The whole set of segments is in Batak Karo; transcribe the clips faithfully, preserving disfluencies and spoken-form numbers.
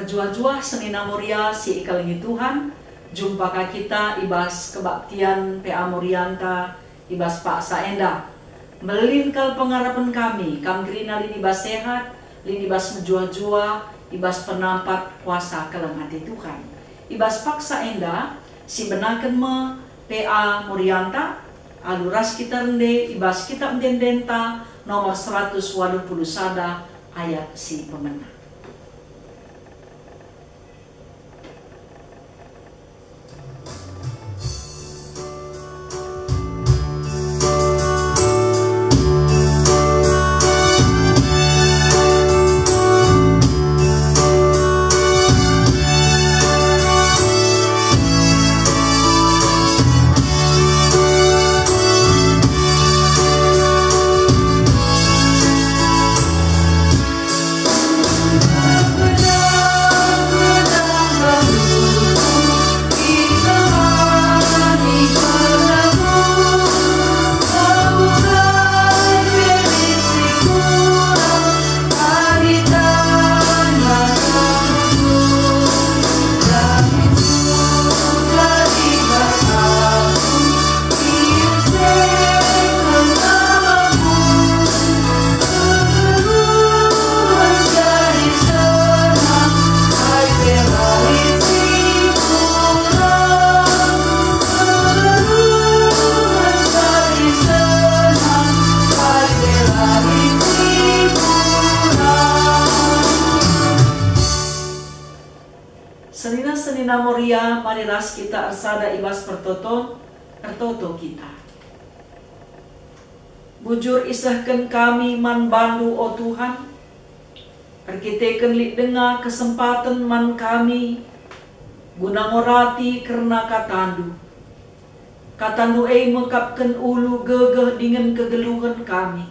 Juah-juah senina Moria si ikelengi Tuhan, jumpa ka kita i bas kebaktian P A Morianta i bas paksa enda. Mbelin kal pengarapen kami, kam kerina lit i bas sehat, lit i bas mejuah-juah, i bas penampat kuasa keleng ate Tuhan. I bas paksa enda, sibenaken me P A Morianta, alu ras kita rende i bas Kitab Ende-endenta nomor seratus waluh puluh sada ayat si pemena. Senina-senina Moria, mari ras kita ersada i bas pertoton, ertoto kita. Bujur isehken kami man bandu, o Tuhan, erkiteken lit denga kesempaten man kami guna ngorati kerna katandu. Katandu e mekapken ulu gegeh dingen kegeluhen kami.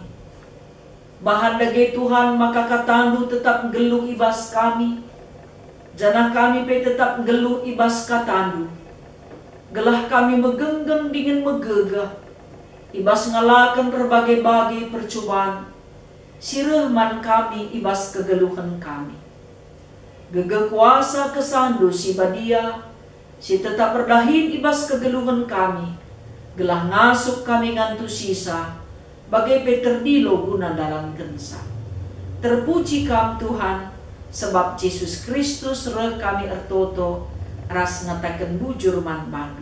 Bahan dage Tuhan maka katandu tetap nggeluh i bas kami, janah kami pe tetap nggeluh i bas katandu, gelah kami megenggeng dingen megegeh i bas ngalaken erbage-bage percuban si reh man kami i bas kegeluhen kami. Gegeh kuasa kesandu si badia, si tetap erdahin i bas kegeluhen kami, gelah ngasup kami ngantusisa, bage pe terdilo guna ndalankensa. Terpuji Kam, Tuhan, sebab Jesus Kristus reh kami ertoto ras ngataken bujur man bandu.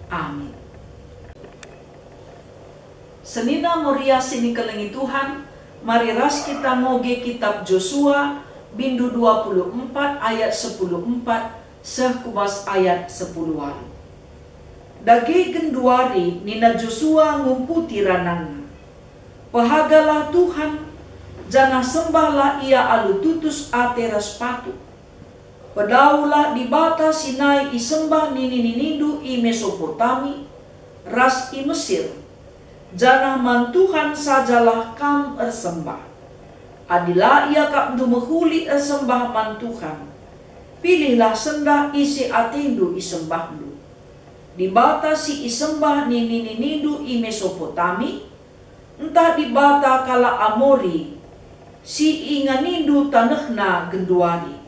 Amin. Senina Moria si nikelengi Tuhan, mari ras kita ngoge kitab Josua, bindu dua puluh empat ayat sepuluh empat seh ku bas ayat sepuluh waluh. Dage genduari nina Josua ngumputi rananna, "Pehagalah Tuhan, janah sembahlah Ia alu tutus ate ras patuh. Pedaulah dibata si nai isembah nini-ninindu i Mesopotami ras i Mesir, janah man Tuhan sajalah kam ersembah. Adi la iakapndu mehuli ersembah man Tuhan, pilihlah sendah ise atendu isembahndu. Dibata si isembah nini-ninindu i Mesopotami, ntah dibata kalak Amori si inganindu tanehna genduari.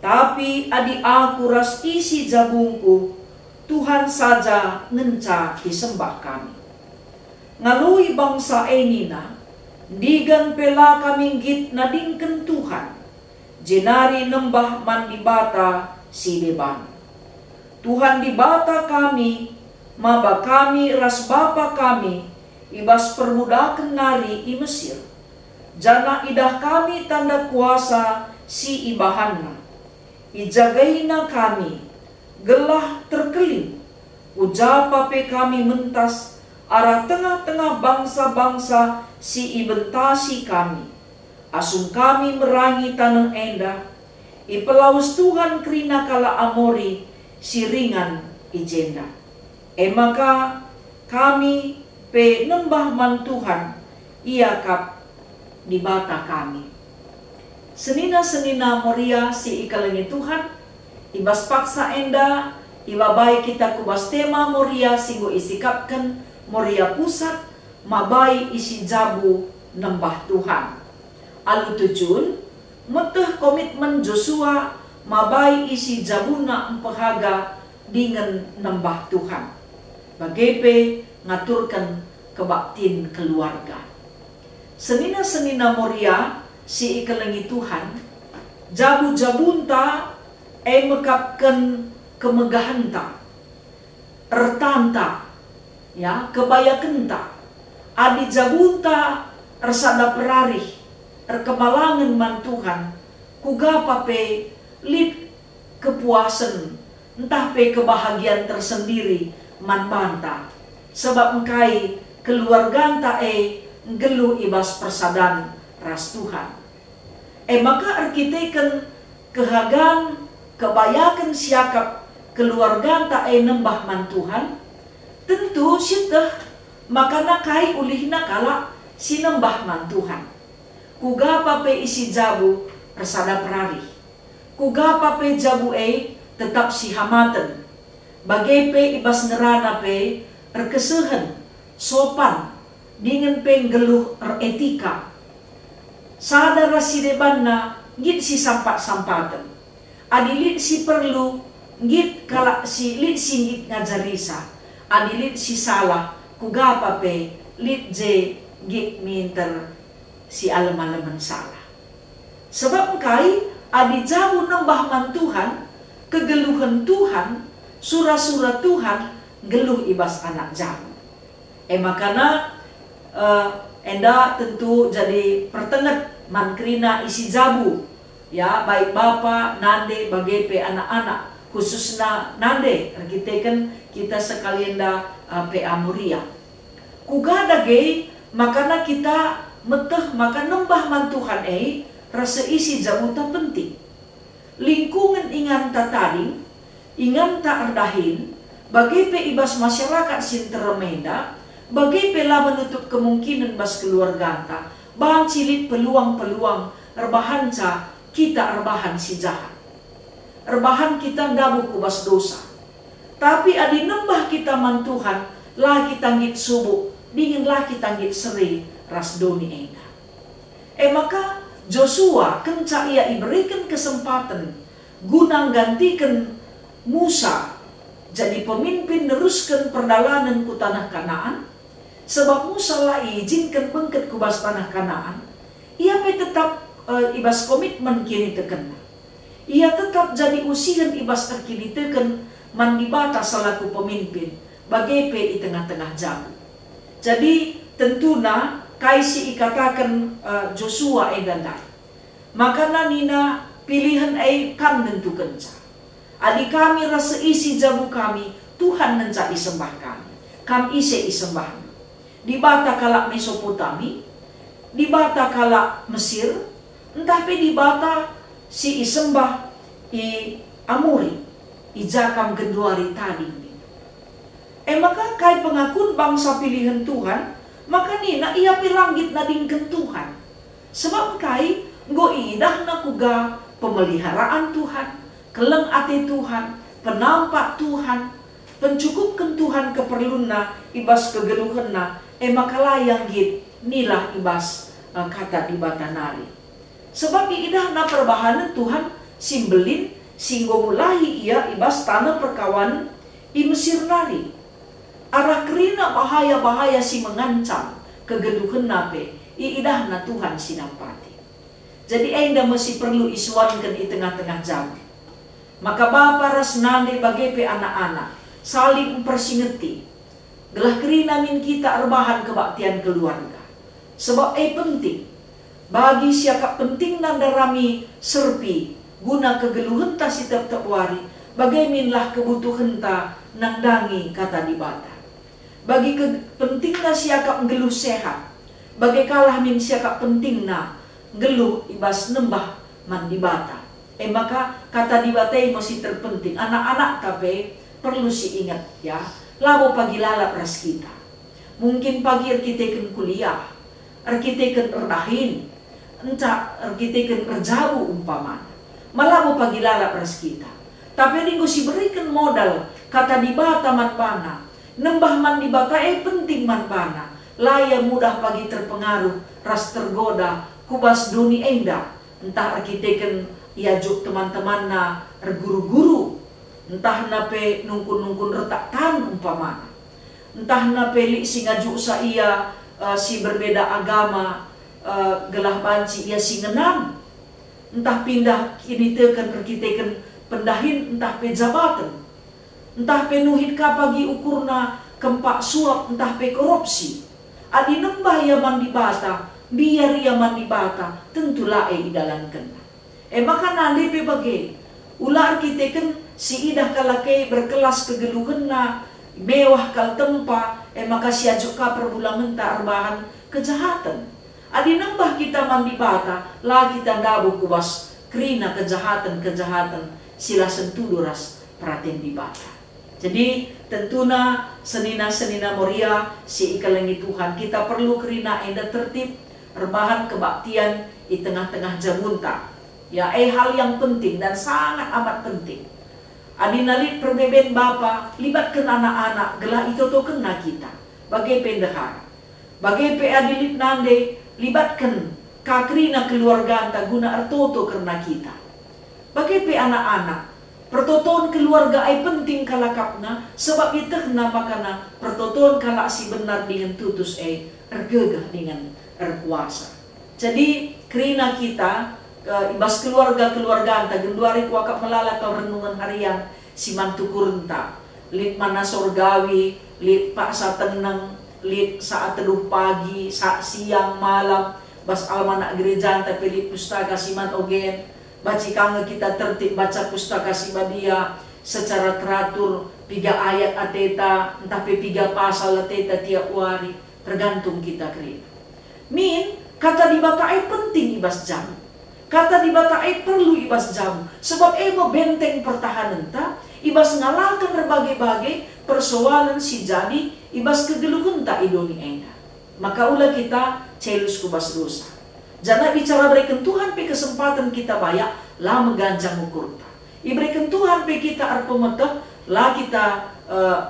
Tapi adi aku ras isi jabungku, Tuhan saja ngenca isembah kami." Ngaloi bangsa e nina, "Ndigan pe la kami nggit nadingken Tuhan, jenari nembah man dibata si deban. Tuhan Dibata kami maba kami ras bapa kami i bas perbudaken nari i Mesir, janah idah kami tanda kuasa si ibahanNa. IjagaiNa kami, gelah terkelin, ku japa pe kami mentas arah tengah-tengah bangsa-bangsa si ibentasi kami. Asum kami merangi taneh enda, ipelawes Tuhan kerina kalak Amori si ringan i jenda. E maka kami pe nembah man Tuhan, Ia kap Dibata kami." Senina-senina Moria si ikelengi Tuhan, i bas paksa enda ibabai kita ku bas tema Moria si enggo isikapken, Moria Pusat, mabai isi jabu nembah Tuhan. Alu tujun, meteh komitmen Josua mabai isi jabuna mpehaga dingen nembah Tuhan, bage pe ngaturken kebaktin keluarga. Senina-senina Moria si ikelengi Tuhan, jabu-jabunta e mekapken kemegahenta, ertanta, ya, kebayakenta. Adi jabunta ersada perarih, erkemalangen man Tuhan, kuga pa pe lit kepuasen ntah pe kebahagian tersendiri man banta, sebab engkai keluarganta e nggeluh i bas persadan ras Tuhan. E maka erkiteken kehagan, kebayaken siakap keluarganta e nembah man Tuhan, tentu sieteh maka nakai ulihna kalak si nembah man Tuhan. Kuga pa pe isi jabu ersada perarih. Kuga pa pe jabu e tetap sihamaten. Bage pe i bas ngerana pe erkesehen, sopan, dingen pe nggeluh eretika. Sada ras si debanna nggit si sampat-sampaten. Adi lit si perlu, nggit kalak si lit si nggit ngajarisa. Adi lit si salah, kuga pa pe lit je nggit minter si alem-alemen salah. Sebab engkai adi jabu nembah man Tuhan, kegeluhen Tuhan, sura-sura Tuhan nggeluh i bas anak jabu. E makana, eh, enda tentu jadi pertenget man kerina isi jabu, ya, baik bapa, nande, bage pe anak-anak, khususna nande, erkiteken kita sekalienda, eh, P A Moria. Kuga dage makana kita meteh maka nembah man Tuhan e ras seisi jabuta penting. Lingkungen inganta tading, inganta erdahin, bage pe i bas masyarakat si nterem enda, bage pe la menutup kemungkinen bas keluarganta, banci lit peluang-peluang erbahanca kita erbahan si jahat. Erbahan kita ndabuh ku bas dosa. Tapi adi nembah kita man Tuhan, la kita nggit subuk, dingen la kita nggit seri ras doni enda. E maka, Josua kenca ia ibereken kesempaten guna nggantiken Musa jadi pemimpin nerusken perdalanen ku taneh Kanaan, sebab Musa la iijinken bengket ku bas taneh Kanaan, ia pe tetap, eh, i bas komitmen kinitekenna. Ia tetap jadi usihen i bas erkiniteken man Dibata selaku pemimpin, bage pe i tengah-tengah jabu. Jadi, tentuna kai si ikataken, eh, Josua enda ndai. Makana nina, "Pilihen e kam nentukenca. Adi kami ras seisi jabu kami, Tuhan ngenca isembah kami. Kam ise isembahna? Dibata kalak Mesopotami? Dibata kalak Mesir? Ntah pe dibata si isembah i Amori, i ja kam genduari tading?" E maka kai pengakun bangsa pilihen Tuhan, maka nina ia pe la nggit nadingken Tuhan. Sebab engkai? Enggo iidahna kuga pemeliharaan Tuhan, keleng ate Tuhan, penampak Tuhan, pencukupken Tuhan keperlunna i bas kegeluhenna, e maka la ia nggit nilah i bas, eh, kata Dibata nari. Sebab iidahna perbahanen Tuhan si mbelin si enggo mulahi ia i bas taneh perkawanen i Mesir nari. Arah kerina bahaya-bahaya si mengancam kegeluhenna pe iidahna Tuhan si nampati. Jadi enda me si perlu isuanken i tengah-tengah jabu. Maka bapa ras nande bage pe anak-anak saling mpersingeti, gelah kerina min kita erbahan kebaktian keluarga. Sebab e penting. Bagi siakap pentingna ndarami serpi guna kegeluhenta si tep-tep wari, bage minlah kebutuhenta nandangi Kata Dibata. Bagi ke-, pentingna siakap nggeluh sehat, bage kalah min siakap pentingna nggeluh i bas nembah man Dibata. E maka, Kata Dibata e me si terpenting, anak-anakta pe perlu si inget, ya, labo pagi lalap ras kita. Mungkin pagi erkiteken kuliah, erkiteken erdahin, ntah erkiteken erjabu umpamana. Ma labo pagi lalap ras kita. Tapi adi enggo sibereken modal Kata Dibata man bana, nembah man Dibata e penting man bana, la ia mudah pagi terpengaruh ras tergoda ku bas doni enda, ntah erkiteken Iajuk teman-temanna erguru-guru, ntahna pe nungkun-nungkun retak tan umpamana. Ntahna pe lit si ngajuksa ia, eh, si berbeda agama, eh, gelah banci ia si ngenam, ntah pindah kiniteken erkiteken pendahin ntah pe jabaten, ntah pe nuhit ka pagi ukurna kempak suap ntah pe korupsi. Adi nembah ia man Dibata, mbiar ia man Dibata, tentu la e idalankenna. E maka nande pe bage, ula erkiteken si idah kalak e berkelas kegeluhenna, mewah kal tempa, e maka siajuk ka perbulangenta erbahan kejahaten. Adi nembah kita man Dibata, la kita ndabuh ku bas kerina kejahaten-kejahaten si la sentudu ras peraten Dibata. Jadi, tentuna senina-senina Moria si ikelengi Tuhan, kita perlu kerina enda tertib, erbahan kebaktian i tengah-tengah jabunta. Ya, e hal yang penting dan sangat amat penting. Adina lit perbeben bapa, libatken anak-anak gelah itotokenna kita. Bage pe ndehara. Bage pe adi lit nande, libatken ka kerina keluarganta guna ertoto kerna kita. Bage pe anak-anak, pertoton keluarga e penting kal akapna, sebab ietehna makana pertoton kalak si benar dingen tutus e ergegeh dingen erkuasa. Jadi, kerina kita, eh, i bas keluarga-keluarganta, genduari kuakap melala kal renungen harian si man tukurenta. Lit mana sorgawi, lit paksa teneng, lit saat teduh pagi, saat siang, malam, bas almanak gerejanta pe lit pustaka si man ogen. Banci ka nge kita tertib baca Pustaka Si Badia secara teratur, piga ayat ateta, ntah pe piga pasal ateta tiap wari, tergantung kita kerina. Min, kata Dibata e penting i bas jabu. Kata Dibata e perlu i bas jabu, sebab e me benteng pertahanenta i bas ngalaken erbage-bage persoalen si jadi i bas kegeluhenta i doni enda. Maka ula kita celus ku bas dosa. Janah bicara bereken Tuhan pe kesempaten kita bayak, la meganjang ukurta. Ibereken Tuhan pe kita erpemeteh, la kita, eh,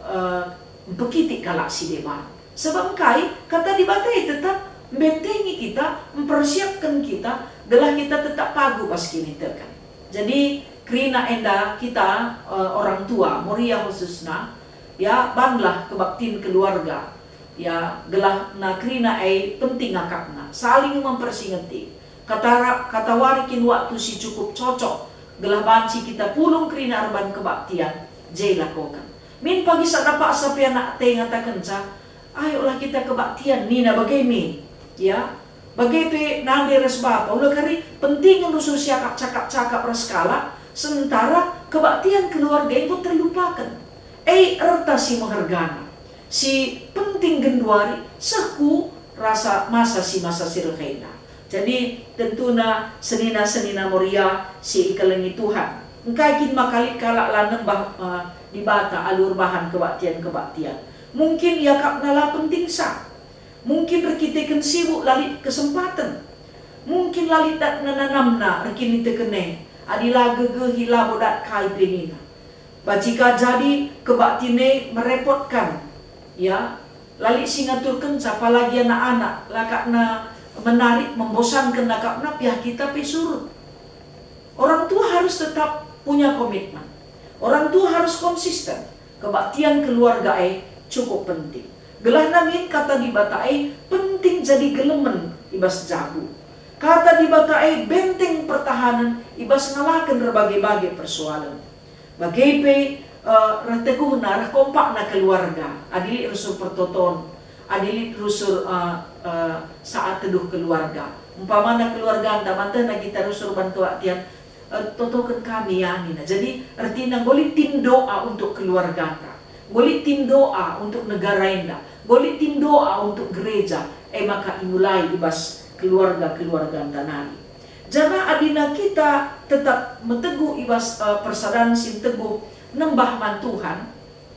eh, mpekitik kalak si deban. Sebab engkai? Kata Dibata e tetap mbentengi kita, mpersiapken kita, gelah kita tetap pagu bas kiniteken. Jadi, kerina enda kita, eh, orang tua, Moria khususna, ya, banlah kebaktin keluarga, ya, gelah na kerina e penting akapna, saling mempersingeti. Kata ra-, kata wari kin waktu si cukup cocok, gelah banci kita pulung kerina erban kebaktian, je ilakoken. Min pagi sada paksa pe anak ate ngatakenca, "Ayolah kita kebaktian," nina bage min. Ya, bage pe nande ras bapa, ula kari pentingen rusur siakap cakap-cakap ras kalak, sementara kebaktian keluarga enggo terlupaken. E erta si mehergana, si penting genduari, seh ku rasa masa si masa si reh enda. Jadi, tentuna senina-senina Moria si ikelengi Tuhan. Engkai kin maka lit kalak la nembah, eh, Dibata alu erbahan kebaktian-kebaktian? Mungkin iakapna la pentingsa. Mungkin erkiteken sibuk la lit kesempaten. Mungkin la lit datna nanamna erkiniteken e, adi la gegehi labo dat kai pe nina. Banci ka jadi kebaktin e merepotkan, ya, la lit si ngaturkenca, apalagi anak-anak, la akapna menarik, membosanken akapna, piah kita pe surut. Orang tua harus tetap punya komitmen. Orang tua harus konsisten. Kebaktian keluarga e cukup penting. Gelahna min kata Dibata e penting jadi gelemen i bas jabu. Kata Dibata e benteng pertahanen i bas ngalaken erbage-bage persoalen. Bage pe, eh, reh teguhna, reh kompakna keluarga, adi lit rusur pertoton, adi lit rusur, eh, eh, saat teduh keluarga. Umpamana keluarganta, mantehna kita rusur ban kebaktian, eh, totoken kami ya, nina. Jadi, ertina enggo lit tim doa untuk keluarganta, enggo lit tim doa untuk negara enda, enggo lit tim doa untuk gereja, e maka imulai i bas keluarga-keluarganta nari. Janah adina kita tetap meteguh i bas, eh, persadan si teguh nembah man Tuhan,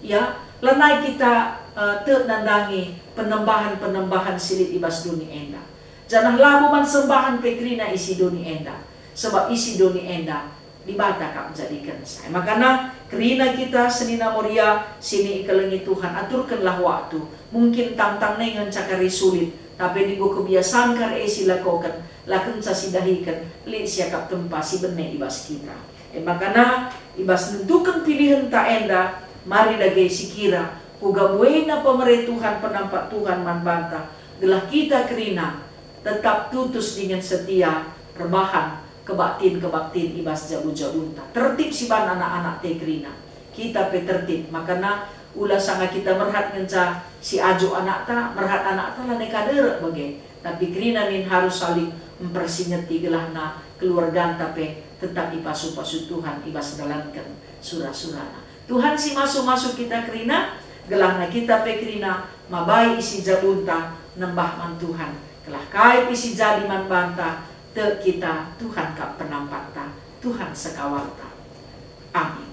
ya, lanai kita, eh, tek nandangi penembahan-penembahan si lit i bas doni enda. Janah labo man sembahan pe kerina isi doni enda, sebab isi doni enda Dibata kap njadikenca. Makana kerina kita senina Moria si ikelengi Tuhan, aturkenlah waktu. Mungkin tangtang nai ngenca kari sulit, Tapi enggo kebiasan kari e si lakoken, la kenca sidahiken, lit siakap tempa si bene i bas kita. E makana, i bas nentuken pilihenta enda, mari dage sikira, kuga buena pemere Tuhan, penampat Tuhan man banta, gelah kita kerina tetap tutus dingen setia erbahan kebaktin-kebaktin i bas jabu-jabunta. Tertib siban anak-anakta kerina. Kita pe tertib, makana ula sanga kita merhat ngenca si ajuk anakta, merhat anakta lanai ka derek bage. Tapi kerina min harus saling mempersingeti gelahna keluarganta pe tetap ipasu-pasu Tuhan i bas ndalanken sura-surana. Tuhan si masu-masu kita kerina, gelahna kita pe kerina mabai isi jabunta nembah man Tuhan. Gelah kai pe si jadi man banta, tek kita Tuhan kap penampatta, Tuhan sekawalta. Amin.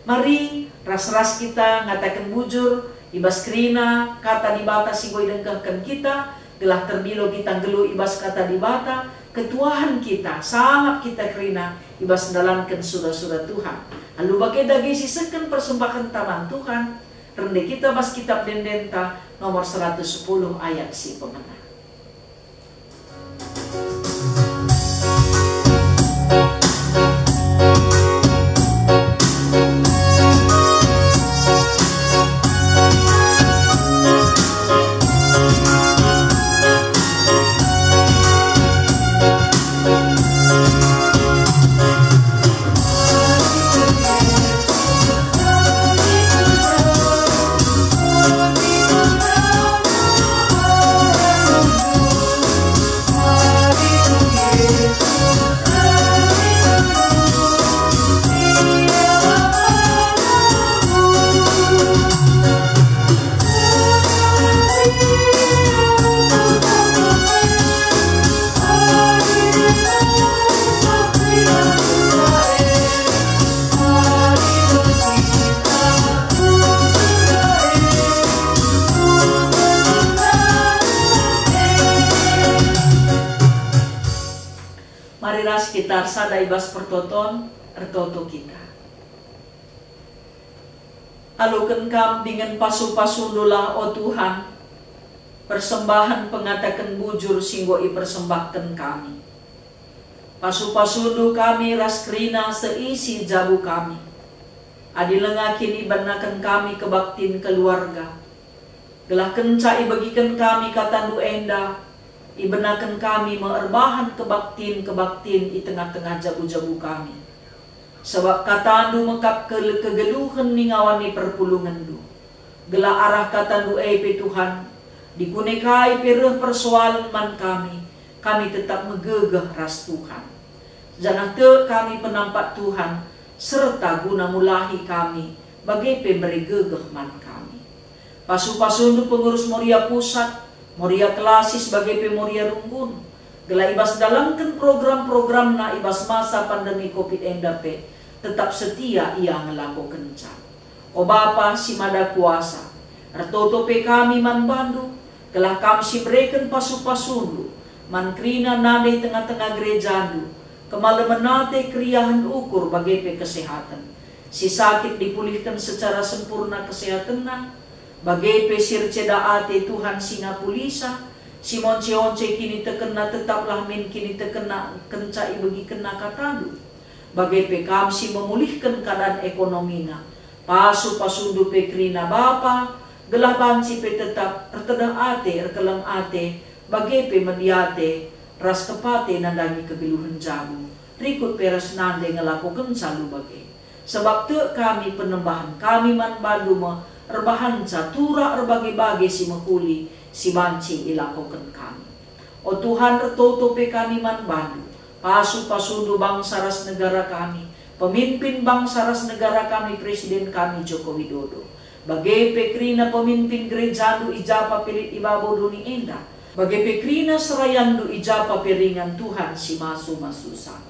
Mari ras-ras kita ngataken bujur i bas kerina Kata Dibata si enggo idengkehken kita, gelah terdilo kita nggeluh i bas Kata Dibata, ketuahen kita, sangap kita kerina i bas ndalanken sura-sura Tuhan. Alu bage dage sisehken persembahen taman Tuhan, rende kita bas Kitab Ende-Endenta nomor seratus sepuluh ayat si pemena. Mari ras kita ersada i bas pertoton, ertoto kita. Aloken Kam dingen pasu-pasundulah, o Tuhan, persembahen pengataken bujur si enggo ipersembahken kami. Pasu-pasundu kami ras kerina seisi jabu kami. Adi langa kin ibenaken kami kebaktin keluarga, gelah kenca ibegiken kami katandu enda, ibenaken kami me erbahan kebaktin-kebaktin i tengah-tengah jabu-jabu kami. Sabap katandu mekap ke-, kegeluhen ningawan ni perpulungenndu. Gelah arah katandu e pe Tuhan, dikune kai pe reh persoalen man kami, kami tetap megegeh ras Tuhan. Janah tek kami penampat Tuhan, serta guna mulahi kami, bage pe mbere gegeh man kami. Pasu-pasundu pengurus Moria Pusat, Moria Klasis bage pe Moria Runggun, gelah i bas ndalanken program-programna i bas masa pandemi covid enda pe, tetap setia ia ngelakokenca. O Bapa si Mada Kuasa, ertoto pe kami man bandu, gelah Kam si mereken pasu-pasundu man kerina nande i tengah-tengah gerejandu, kemalemen ate, keriahen ukur bage pe kesehaten. Si sakit dipulihken secara sempurna kesehatenna, bage pe si erceda ate Tuhan si ngapulisa, si monce-once kinitekenna tetaplah min kinitekenna kenca ibegikenna katandu. Bage pe Kam si memulihken keadaan ekonomina, pasu-pasundu pe kerina Bapa, gelah banci pe tetap ertedeh ate, erkeleng ate, bage pe mediate, ras kepate nandangi kegeluhen jabu, rikut pe ras nande ngelakokenca alu bage. Sabap tek kami penembahen kami man bandu me erbahanca tura erbage-bage si mehuli si banci ilakoken kami. O Tuhan, ertoto pe kami man bandu, pasu-pasundu bangsa ras negara kami, pemimpin bangsa ras negara kami, Presiden kami Joko Widodo, bage pe kerina pemimpin gerejandu i ja pe lit i babo doni enda, bage pe kerina serayandu i ja pe ringan, Tuhan si masu-masusa.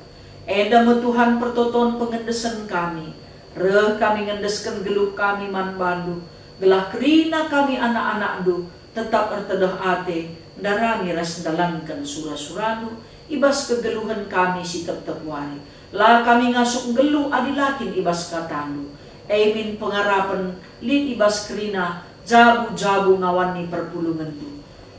Enda me Tuhan pertoton pengendesen kami, reh kami ngendesken geluh kami man bandu, gelah kerina kami anak-anakndu tetap ertedeh ate, ndarami ras ndalanken sura-surandu i bas kegeluhen kami si tep-tep wari. La kami ngasup nggeluh adi la kin i bas katandu, e min pengarapen lit i bas kerina jabu-jabu ngawan ni perpulungenndu.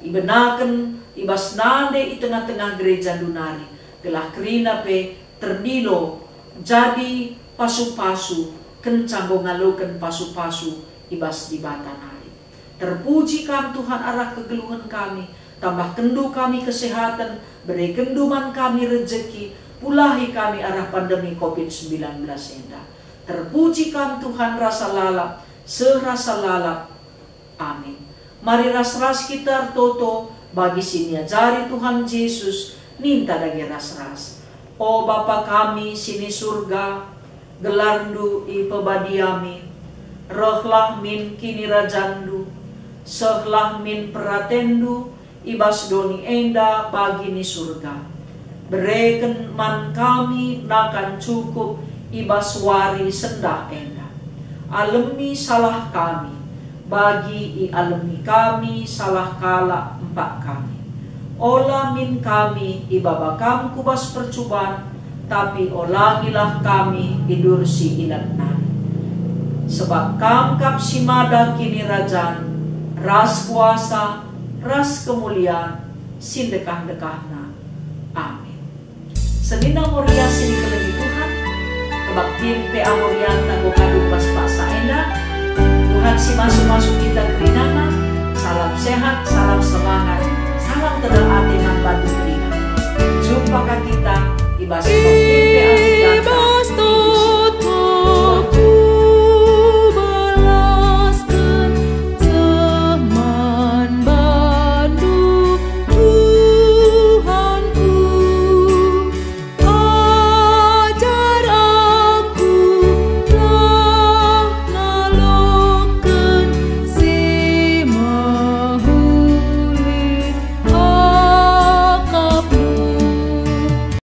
Ibenaken i bas nande i tengah-tengah gerejandu nari, gelah kerina pe terdilo jadi pasu-pasu, kenca enggo ngaloken pasu-pasu i bas Dibata nari. Terpuji Kam, Tuhan, arah kegeluhen kami, tambahkenNdu kami kesehaten, berekenNdu man kami rejeki, pulahi kami arah pandemi covid sembilan belas enda. Terpuji Kam, Tuhan, rasa lalap, seh rasa lalap. Amin. Mari ras-ras kita ertoto bagi si niajari Tuhan Jesus, ninta dage ras-ras. O Bapa kami si ni Surga, gelarNdu ipebadiami, rehlah min kinirajanNdu, sehlah min peratenNdu i bas doni enda bagi ni Surga. Bereken man kami nakan cukup i bas wari sendah enda. Alemi salah kami, bagi ialemi kami salah kalak empak kami. Ola min kami ibaba Kam ku bas percuban, tapi olangilah kami i bas si ilat nari. Sebab Kam kap si mada kinirajan, ras kuasa, ras kemulian, si ndekah-ndekahna. Amin. Senina Moria si ikelengi Tuhan, kebaktin pe Amorianta enggo kadu bas paksa enda. Tuhan si masu-masu kita kerinana. Salam sehat, salam semangat, salam tedal ate man bandu kerina. Jumpa ka kita i bas